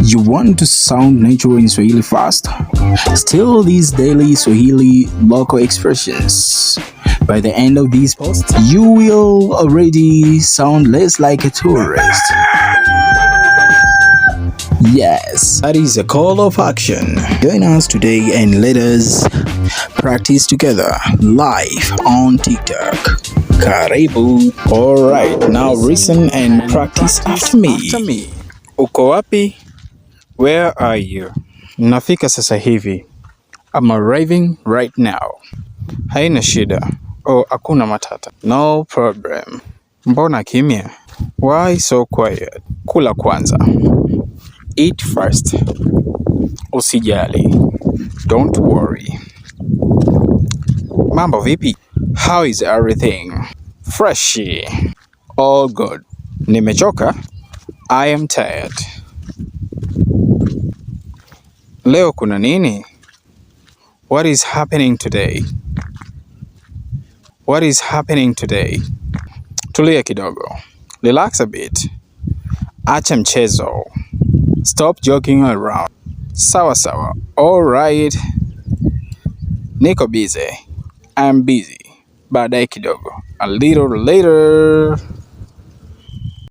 You want to sound natural in Swahili fast? Steal these daily Swahili local expressions. By the end of these posts, you will already sound less like a tourist. Yes, that is a call of action. Join us today and let us practice together live on TikTok. Karibu. All right, now listen and practice after me. After me. Uko wapi? Where are you? Nafika sasa hivi. I'm arriving right now. Haina shida. Oh, hakuna matata. No problem. Mbona kimya? Why so quiet? Kula kwanza. Eat first. Usijali. Don't worry. Mambo vipi? How is everything? Freshi. All good. Nimechoka. I am tired. Leo kuna nini? What is happening today? What is happening today? Tulia kidogo. Relax a bit. Acha mchezo. Stop joking around. Sawa sawa. All right. Niko busy. I'm busy. Baadaye kidogo. A little later.